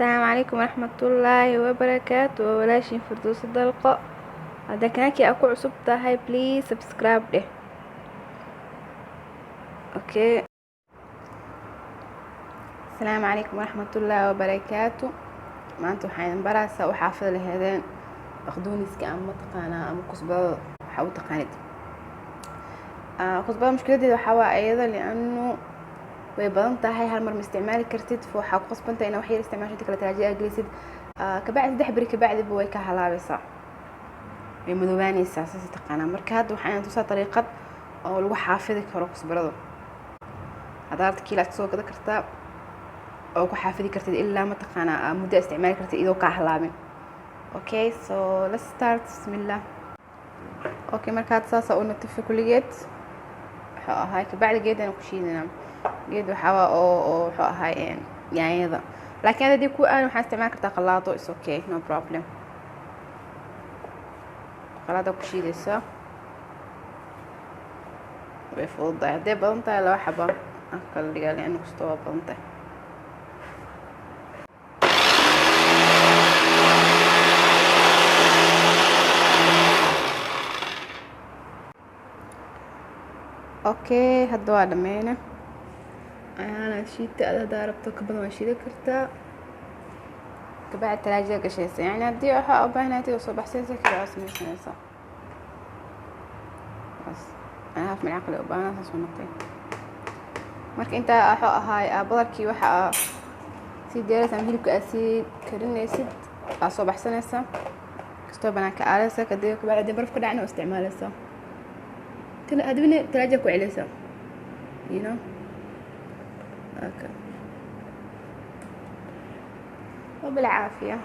Asalaamu calaykum waraxmatullaahi wabarakaatu. Waa walaashiin Firdowso Dalqo. Hadda kanaalkii aa ku cusub tahay, please subscribe dheh. Okay, asalaamu calaykum waraxmatullaahi wabarakaatu. Maanta waxaan idin baraysaa u xaafada laheedeen baqduuniska ama mataqaanaa ama kusbadada waxaa u taqaanid. Kusbada mushkiladeeda waxaa waa iyada lianu way badan tahay, hal mar ma isticmaali kartid. Waxaa ku qasbantahay inaa wax yar isticmaasho, inta kale talaajada aad gelisid. Kabacdi 3 beri kabacdiba way ka halaabaysaa, way madoobaanaysaa, saas taqaanaa. Marka hadda waxaan tusaa dariiqad oo lagu xaafidi karo kusbarada. Haddaa rabto kiila aad kasoo gadan kartaa oo ku xaafidi kartid ilaa mataqaanaa muddo isticmaali kartid iyadoo kaa halaabin. Okay, so let's start. Bismillah. Okay, marka hadda saasa u natifa kulligeed wuxuu ahay. Kabacdi geedana ku shiidanaa. Geed waxaa oo wuxuu ahay yaanyada, laakiin haddii ku aan waxaa isticmaali kartaa qalaado. Is okay, no problem. Qalaada ku shiidaysaa, way fududahay. Hadday badan tahay, laba xaba aan kala dhigaa, lianna kastoo waa badan tahay. Okay, hadda waa dhameyne. Ayaana shiita ad haddaa rabto ka badan waa shiida kartaa. Kabacdi talaajada gashaysa, yani haddii waxaa u baahanatid oo soo baxsanaysa kale waa sameysanaysaa. Bas ana half milcaqli u baahnaa, saas u noqday. Marka intaa waxuu ahaay badarkii waxa aa sii diyaaraysa ama hilibka aad sii karinaysid aa soo baxsanaysaa, kastoo banaanka aaleysa. Kadib kabacdi haddii baraf ka dhacna waa isticmaalaysaa, hadibna talaaja ku celeysaa. Okay, وبالعافية.